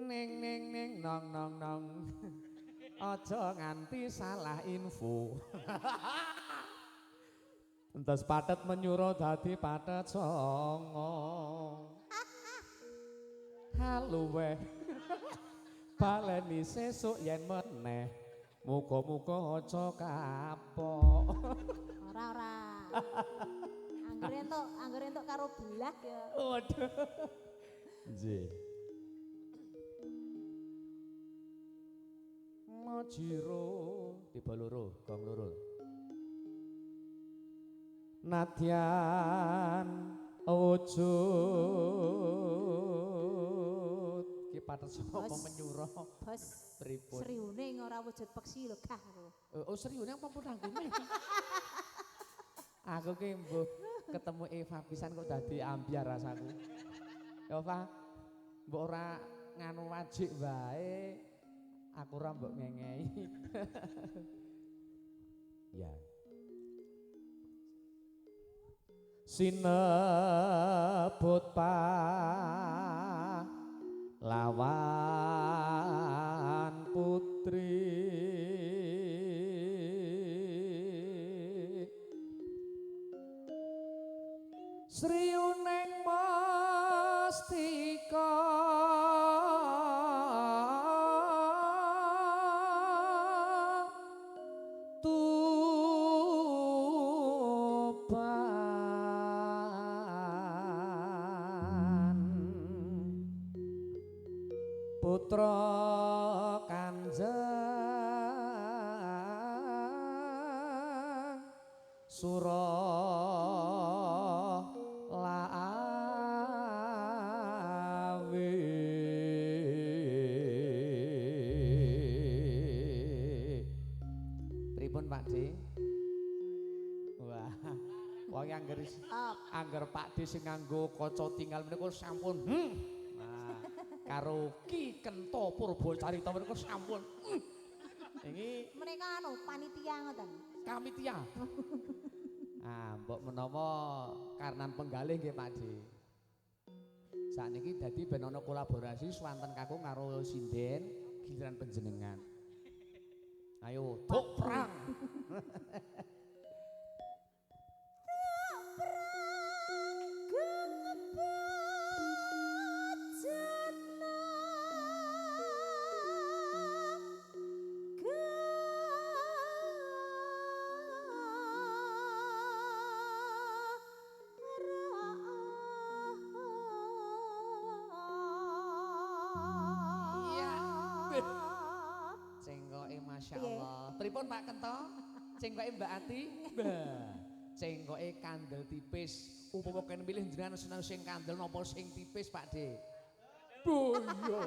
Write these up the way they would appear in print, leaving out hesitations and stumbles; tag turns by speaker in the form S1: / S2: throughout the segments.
S1: Ning ning ning nong nong nong. Aja nganti salah info. Entas patet menyuro dadi patet songo. Haluweh. Baleni sesuk yen meneh. Muga-muga aja kapok.
S2: Ora ora. Angger entuk karo belah ya.
S1: Waduh. Nggih. Majiro tiba loro, gong loro. Nadyan wujud ki patet sapa menyura.
S2: Bos.
S1: Pripun?
S2: Sriune ora wujud peksi lho gah aku.
S1: Oh sriune apa punanggune? Aku ki mbuh ketemu Eva pisan kok dadi ambyar rasaku. Ya Eva, mbok ora nganu wajik wae. Aku ora mbok ngengehi. Ya. Sinebut pahlawan putri Sri Uneng Mastika Tuban Putra Kanjeng Sura Laawi. Pripun Pak D? Wah, wong angger angger Pak D sing nganggo kaca tinggal menika sampun. Nah, karo Ki Kento Purbocarita menika sampun. Iki
S2: menika anu panitia ngoten.
S1: Kamitia. Ah, mbok menawa karnan penggalih nggih Pak D. Sakniki dadi ben ana kolaborasi swanten kakung karo sinden giliran panjenengan. Ayo, tok perang.
S2: Tok perang geng bajana.
S1: Iya. Cengkoke Masya Allah. Pripun Pak Kento? Cengkoke Mbak Ati? Mbah. Cengkoke kandel tipis. Upama kene milih jenengan seneng sing kandel napa sing tipis Pak D? Boyo.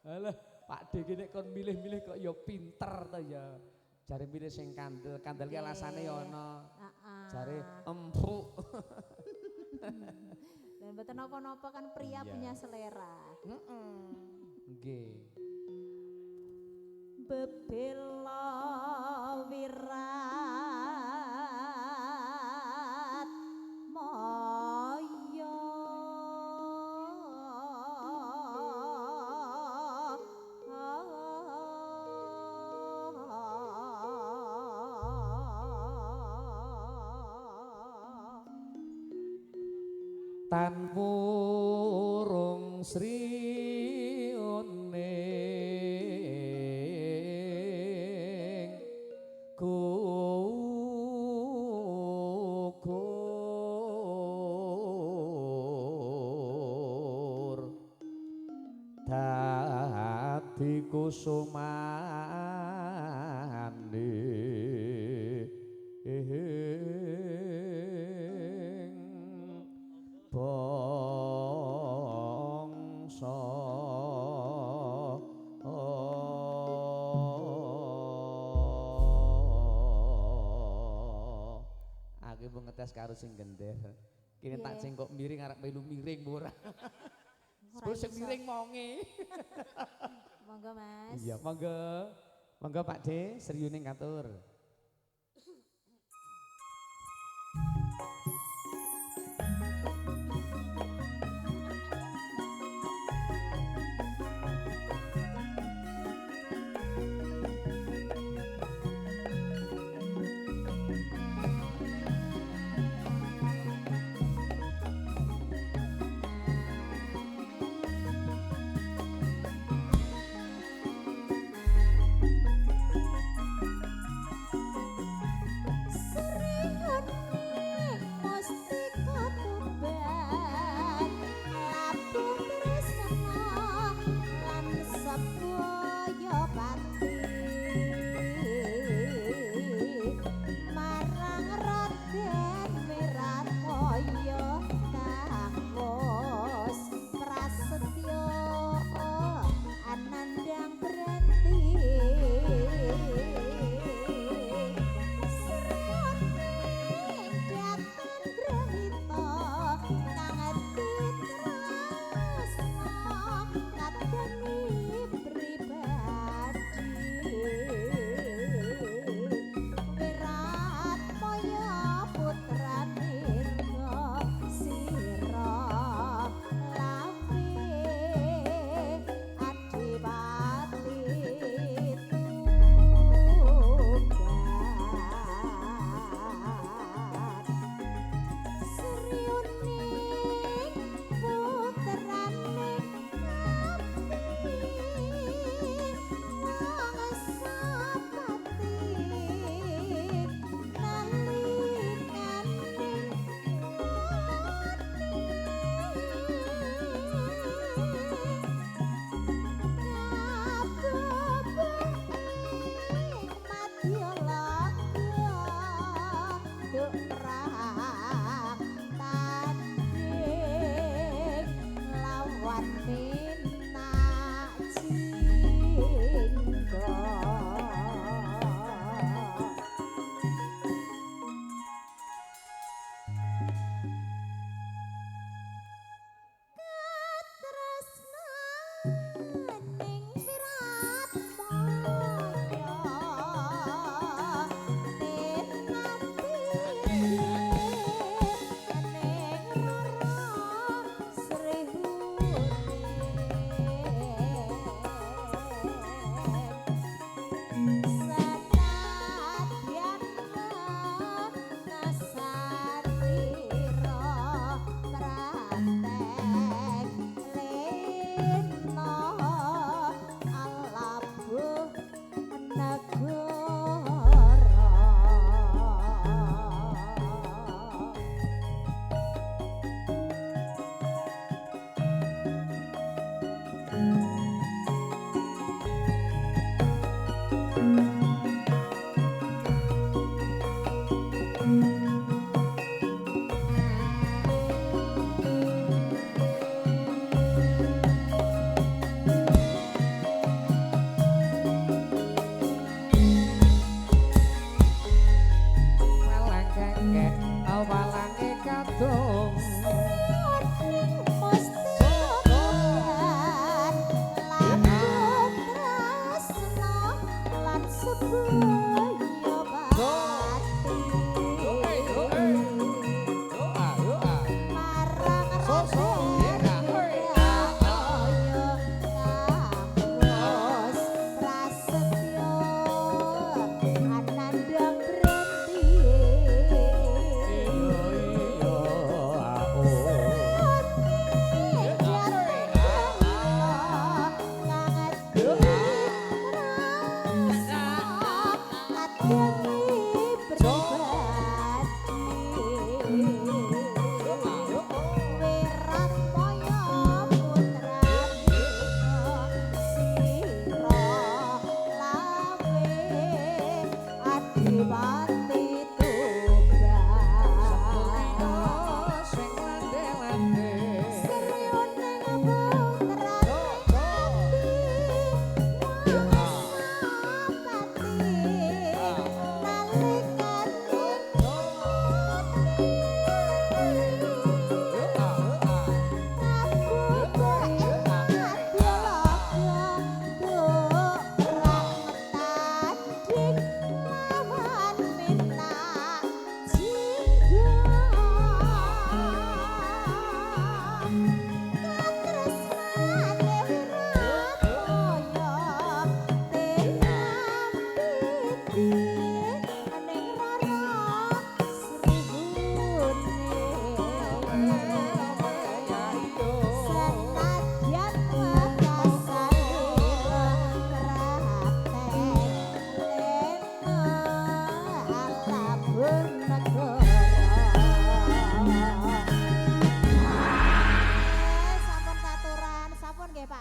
S1: Alah, Pak D ki nek kon milih-milih kok ya pinter to ya. Jare milih sing kandel, kandel ki alasane ya ana.
S2: Heeh.
S1: Jare empuk.
S2: Dan mboten napa-napa kan pria punya selera.
S1: Heeh. Nggih.
S2: Bebela wirat maya
S1: Tan purung Sri Uning gugur dadi kusumane bangsa. Aku mau ngetes karo sing gender. Kene tak cengkok miring arep melu miring ora. Sebab sing miring monge.
S2: Monggo Mas.
S1: Iya, monggo. Monggo Pak D, sriyuning katur.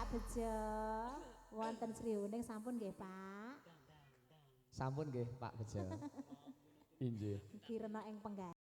S2: Bejo. Wonten Sri Huning sampun nggih, Pak.
S1: Sampun nggih, Pak Bejo. Inggih.
S2: Kirena ing penggalih.